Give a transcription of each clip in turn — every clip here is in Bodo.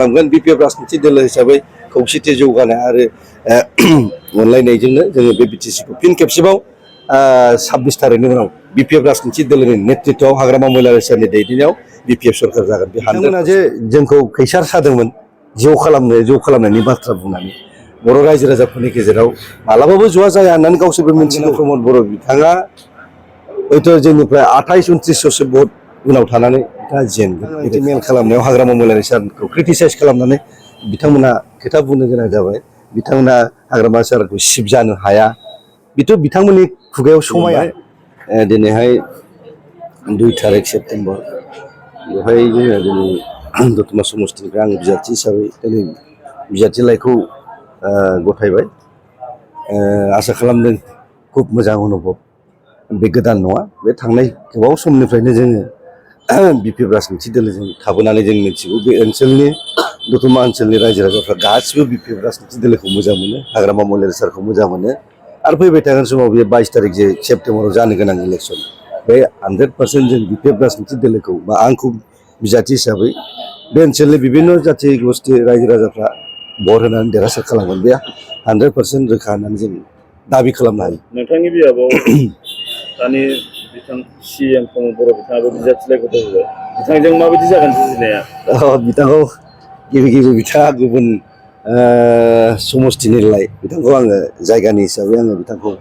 बिपिएफ राजनीति दोल हिसाबै खौसेथि जौगानाय आरो अनलायनायजोंनो जोङो बे बिटिसिखौ फिन खेबसेबाव 26 थारिखनि उनाव बिपिएफ राजनीति दोलनि नेतृत्वआव हाग्रामा महिलारि सारनि दैदेननायाव बिपिएफ सरकार जागोन। बिथांमोना जे जोंखौ खैसार सादोंमोन ज' खालामनायनि बाथ्रा बुंनानै बर' रायजो राजाफोरनि गेजेराव मालाबाबो ज'आ जाया होननानै गावसोरबो मिथिगौ। प्रमद बर' बिथाङा हयथ' जोंनिफ्राय 28-29 भट उनाव थानानै बिथाङा जेनगोन। बिदि मेल खालामनायाव हाग्रामा महिलारि सारखौ क्रिटिसाइज खालामनानै बिथांमोना खोथा बुंनो गोनां जाबाय। बिथांमोना हाग्रामा सारखौ सिबजानो हाया। बेथ' बिथांमोननि खुगायाव समाया। दिनैहाय 2 थारिख सेप्तेम्बर बेवहाय जोङो दिनै दतमा समस्तिनिफ्राय आं बिजाथि हिसाबै दिनै बिजाथि लाइखौ गथायबाय। आसा खालामदों खुब मोजां अनुभब। बे गोदान नङा, बे थांनाय गोबाव समनिफ्रायनो जोङो बिपिएफ राजनीति दोलोजों थाबोनानै जों मिथिगौ। बे ओनसोलनि दतमा ओनसोलनि रायजो राजाफ्रा गासिबो बिपिएफ राजनीति दोलोखौ मोजां मोनो, हाग्रामा महिलारि सारखौ मोजां मोनो। आरो फैबाय थागोन समाव बे 22 थारिख जे सेप्तेम्बराव जानो गोनां इलेक्सन, बे 100% जों बिपिएफ राजनीति दोलोखौ बा आंखौ बिजाथि हिसाबै बे ओनसोलनि बिभिन्न जाथि गोष्ठी रायजो राजाफ्रा भट होनानै देरहासार खालामगोन। बे 100% रोखा होननानै जों दाबि खालामनो हायो। नोंथांनि बियाबाव दानि बिथां सिएम प्रमद बर' बिथाङाबो बिजाथिलाइ गथायबाय। बिथांजों माबायदि जागोन जुजिनाया? बिथांखौ गिबि बिथाङा गुबुन समस्तिनिलाय बिथांखौ आङो जायगानि हिसाबै आङो बिथांखौ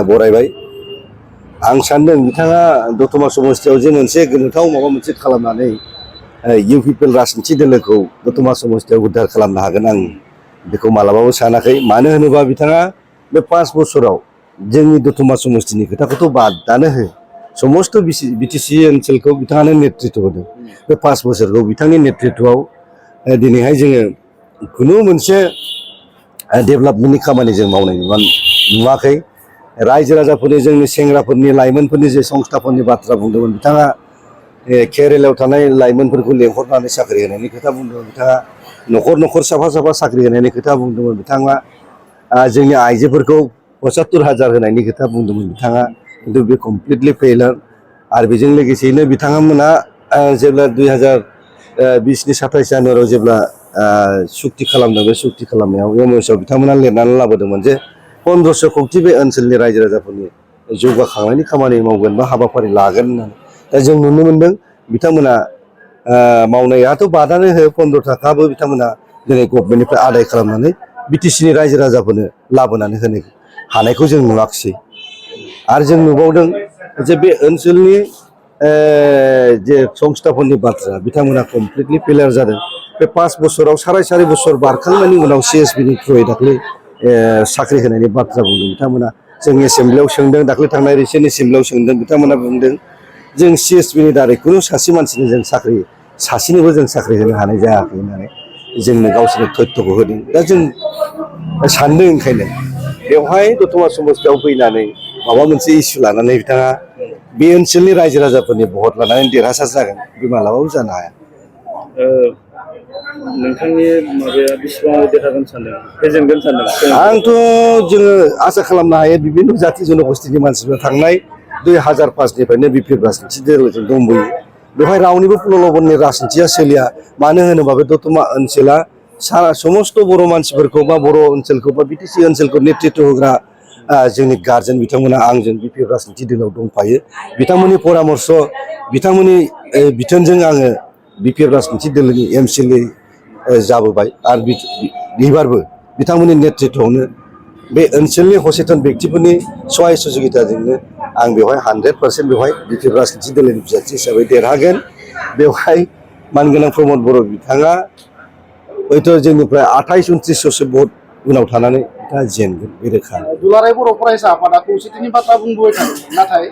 बरायबाय। आं सानदों बिथाङा दतमा समस्तियाव जे मोनसे गोमोथाव माबा मोनसे खालामनानै इउपिपिएल राजनीति दोलोखौ दतमा समस्तियाव उद्धार खालामनो हागोन, आं बेखौ मालाबाबो सानाखै। मानो होनोबा बिथाङा बे 5 बोसोराव जोंनि दतमा समस्तिनि खोथाखौथ' बादानो हो, समस्त बिटिसि ओनसोलखौ बिथाङानो नेतृत्व होदों। बे 5 बोसोरखौ बिथांनि नेतृत्वआव दिनैहाय जोङो खुनु मोनसे डेभेलपमेन्टनि खामानि जों मावनाय नुवाखै। रायजो राजाफोरनि, जोंनि सेंग्राफोरनि, लाइमोनफोरनि जे संस्थाफोरनि बाथ्रा बुंदोंमोन बिथाङा, केरेलायाव थानाय लाइमोनफोरखौ लेंहरनानै साख्रि होनायनि खोथा बुंदोंमोन बिथाङा, न'खर साफा साख्रि होनायनि खोथा बुंदोंमोन बिथाङा, जोंनि आइजोफोरखौ 75,000 होनायनि खोथा बुंदोंमोन बिथाङा, खिन्थु बे कमप्लिटलि फेइलार। आरो बेजों लोगोसेयैनो बिथांमोना जेब्ला 2020नि 27 जानुवारियाव जेब्ला सुक्ति खालामदों, बे सुक्ति खालामनायाव एमअएसआव बिथांमोना लिरनानै लाबोदोंमोन जे 1500 कौटि बे ओनसोलनि रायजो राजाफोरनि जौगाखांनायनि खामानि मावगोन बा हाबाफारि लागोन होननानै। दा जों नुनो मोनदों बिथांमोना मावनायाथ' बादानो हो, 15 थाखाबो बिथांमोना दिनै गभर्नमेन्टनिफ्राय आदाय खालामनानै बिटिसिनि रायजो राजाफोरनो लाबोनानै होनो हानायखौ जों नुवाखिसै। आरो जों नुबावदों जे बे ओनसोलनि जे संस्थाफोरनि बाथ्रा बिथांमोना कमप्लिटलि फेलियार जादों। बे 5 बोसोराव 4.5 बोसोर बारखांनायनि उनाव सिएसबिनि थ्रुयै दाख्लै साख्रि होनायनि बाथ्रा बुंदों बिथांमोना। जों एसेम्ब्लियाव सोंदों, दाख्लै थांनाय रिसेन्ट एसेम्ब्लियाव सोंदों, बिथांमोना बुंदों जों सिएसबिनि दारै खुनु सासे मानसिनो जों सासेनोबो जों साख्रि होनो हानाय जायाखै होननानै जोंनो गावसोरनो तथ्यखौ होदों। दा जों सानदों ओंखायनो बेवहाय दतमा समस्तियाव फैनानै माबा मोनसे इस्यु लानानै बिथाङा बे ओनसोलनि रायजो राजाफोरनि भट लानानै देरहासार जागोन, बे मालाबाबो जानो हाया। नोंथांनि माबाया बेसेबां देरहागोन सानदों, फेजेनगोन सानदों? आंथ' जोङो आसा खालामनो हायो बिभिन्न जाथि जनगोष्ठीनि मानसिफ्रा थांनाय 2005निफ्रायनो बिपिएफ राजनीति दोलोजों दंबोयो। बेवहाय रावनिबो प्रल'भननि राजनीतिया सोलिया। मानो होनोबा बे दतमा ओनसोला समस्त बर' मानसिफोरखौ बा बर' ओनसोलखौ बा बिटिसि ओनसोलखौ नेतृत्व होग्रा जोंनि गार्जेन बिथांमोना आंजों बिपिएफ राजनीति दोलोआव दंफायो। बिथांमोननि परामर्श, बिथांमोननि बिथोनजों आङो बिपिएफ राजनीति दोलोनि एमसिएलए जाबोबाय। आरो बिबारबो बिथांमोननि नेतृत्वआवनो बे ओनसोलनि सचेतन व्यक्तिफोरनि सहाय सहযোगिताजोंनो आं बेवहाय 100% बेवहाय बिपिएफ राजनीति दोलोनि बिजाथि हिसाबै देरहागोन। बेवहाय मानगोनां प्रमद बर' बिथाङा हयथ' जोंनिफ्राय 28-29 भट उनाव थानानै बिथाङा जेनगोन, बे रोखा। दुलाराय बर' फरायसा आफादा खौसेथिनि बाथ्रा बुंबोबाय थादों, नाथाय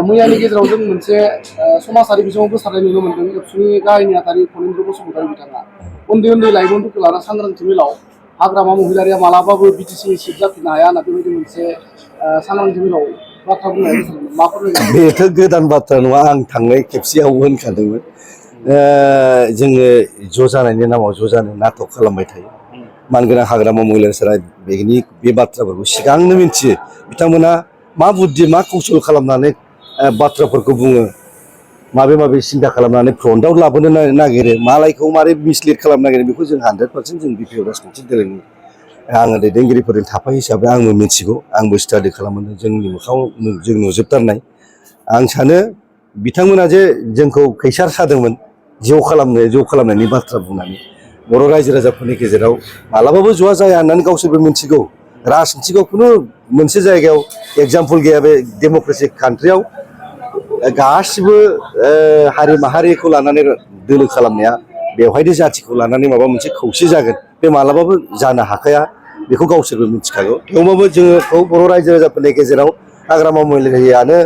मैयानि गेजेराव जों मोनसे समाजारि बिजोङाव गोसारनाय नुनो मोन्दों। एबसुनि गाहाय नेहाथारि फणीन्द्र बसुमतारी बिथाङा उन्दै लाइमोनफोरखौ लाना सांग्रांथि मेलाव हाग्रामा महिलारिया मालाबाबो बिटिसिनि सिट जाफिननो हाया होनना बेबायदि मोनसे सांग्रांथि मेलाव बाथ्रा बुंनाय गोसारदों। मा फोरमायगोन? बेथ' गोदान बाथ्रा नङा, आं थांनाय खेबसेयावबो होनखादोंमोन। जोङो ज' जानायनि नामाव ज' जानो नाटक खालामबाय थायो। मानगोनां हाग्रामा महिलारि सारा बे बाथ्राफोरखौ सिगांनो मिथियो। बिथांमोना मा बुद्धि, मा कौशल खालामनानै बाथ्राफोरखौ बुङो माबे माबे सिन्था खालामनानै फ्रन्टआव लाबोनो नागिरो मालायखौ मारै मिसलिड खालामनो नागिरो बेखौ जों 100% जों बिपिएफ राजखान्थि दोलोनि आङो दैदेनगिरिफोरनि थाफाय हिसाबै आंबो मिथिगौ आंबो स्टाडि खालामदों जोंनि मोखाङाव जों नुजोबथारनाय आं सानो बिथांमोना जे जोंखौ खैसार सादोंमोन ज' खालामनायनि बाथ्रा बुंनानै बर' रायजो राजाफोरनि गेजेराव मालाबाबो ज'आ जाया होननानै गावसोरबो मिथिगौ राजनिथिखौ खुनु मोनसे जायगायाव एगजामपोल गैया बे डेम'क्रेटिक कान्ट्रियाव गासिबो हारि माहारिखौ लानानै दोलो खालामनाया बेवहायनो जाथिखौ लानानै माबा मोनसे खौसे जागोन बे मालाबाबो जानो हाखाया बेखौ गावसोरबो मिथिखागौ थेवबाबो जोङो बर' रायजो राजाफोरनि गेजेराव हाग्रामा महिलारियानो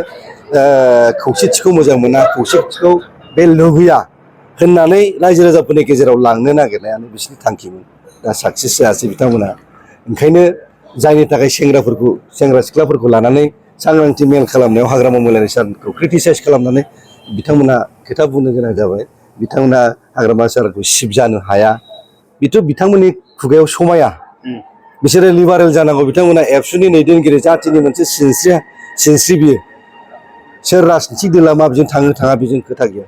खौसेथिखौ मोजां मोना खौसेथिखौ बे लुबैया होननानै रायजो राजाफोरनि गेजेराव लांनो नागिरनायानो बिसोरनि थांखिमोन दा साक्सेस जायासै बिथांमोना ओंखायनो जायनि थाखाय सेंग्रा सिख्लाफोरखौ लानानै सांग्रांथि मेल खालामनायाव हाग्रामा महिलारि सारखौ क्रिटिसाइज खालामनानै बिथांमोना खोथा बुंनो गोनां जाबाय बिथांमोना हाग्रामा सारखौ सिबजानो हाया बेथ' बिथांमोननि खुगायाव समाया बिसोरो लिबारेल जानांगौ बिथांमोना एबसुनि दैदेनगिरि जाथिनि मोनसे सिनस्रि बियो सोर राजनिथिक दोला माबेजों थाङा बेजों खोथा गैया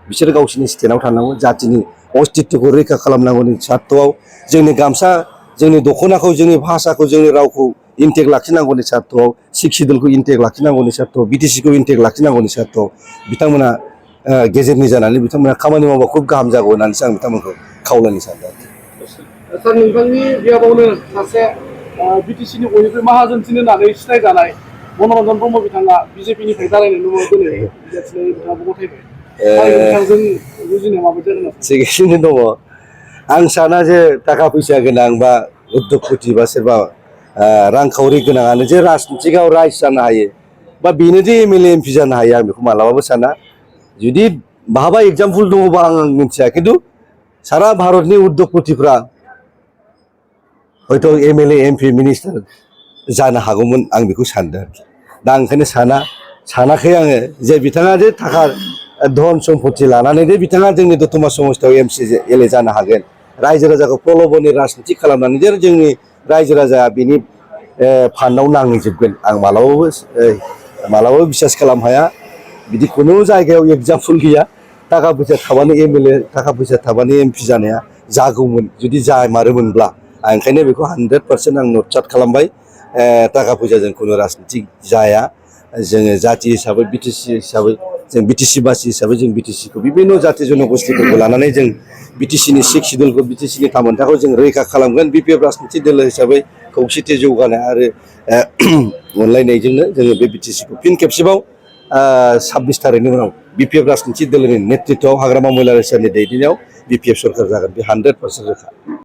बिसोरो गावसोरनि स्टेटआव थानांगौ जाथिनि अस्तित्वखौ रैखा खालामनांगौनि सार्थआव जोंनि गामसा जोंनि दख'नाखौ जोंनि भाषाखौ जोंनि रावखौ इन्टेक्ट लाखिनांगौनि सार्थआव सिक्सि दलखौ इन्टेक्ट लाखिनांगौनि सार्थआव बिटिसिखौ इन्टेक्ट लाखिनांगौनि सार्थआव बिथांमोना गेजेरनि जानानै बिथांमोना खामानि मावबा खुब गाहाम जागौ होननानैसो आं बिथांमोनखौ खावलायनो सानदों सार नोंथांनि बियाबावनो सासे बिटिसिनि बयनिख्रुइ माहाजोनसिन होननानै सिनायजानाय मनरन्जन ब्रह्म बिथाङा बिजेपिनिफ्राय जालायनाय नुनो दिनै बिजेपिनि बिथाङाबो गथायबाय बिथांजों बुजिनो माबायदि जागोन थिगैनो दङ आं साना जे थाखा फैसा गोनां बा उद्यगपति बा सोरबा रांखावरि गोनाङानो जे राजनिथिकआव राइज जानो हायो बा बेनो जे एमएलए एमपि जानो हायो आं बेखौ मालाबाबो साना जुदि बहाबा एगजामपोल दङबा आं मिथिया खिन्थु सारा भारतनि उद्यगपतिफ्रा हयथ' एमएलए एमपि मिनिस्टार जानो हागौमोन आं बेखौ सानदों आरोखि दा ओंखायनो सानाखै आङो जे बिथाङा जे थाखा धन सम्पति लानानै जे बिथाङा जोंनि दतमा समस्थियाव एमएलए जानो हागोन रायजो राजाखौ प्रल'भननि राजनिति खालामनानै जे जोंनि रायजो राजाया बिनि फान्डआव नांहैजोबगोन आं मालाबाबो बिसास खालामनो हाया बिदि खुनु जायगायाव एगजामपोल गैया थाखा फैसा थाबानो एमएलए थाखा फैसा थाबानो एमपि जानाया जागौमोन जुदि जामारोमोनब्ला आं ओंखायनो बेखौ 100% आं नटचाट खालामबाय थाखा फैसाजों खुनु राजनिति जाया जोङो जाथि हिसाबै बिटिसि हिसाबै जों बिटिसि बासि हिसाबै जों बिटिसिखौ बिभिन्न जाथि जनगोष्ठीफोरखौ लानानै जों बिटिसिनि सिक्स सिडुलखौ बिटिसिनि थामोनथाखौ जों रैखा खालामगोन बिपिएफ राजनिति दोलो हिसाबै खौसेथि जौगानाय आरो अनलायनायजोंनो जोङो बे बिटिसिखौ फिन खेबसेबाव 26 थारिखनि उनाव बिपिएफ राजनिति दोलोनि नेतृत्वआव हाग्रामा महिलारि सारनि दैदेननायाव बिपिएफ सरकार जागोन बे 100% रोखा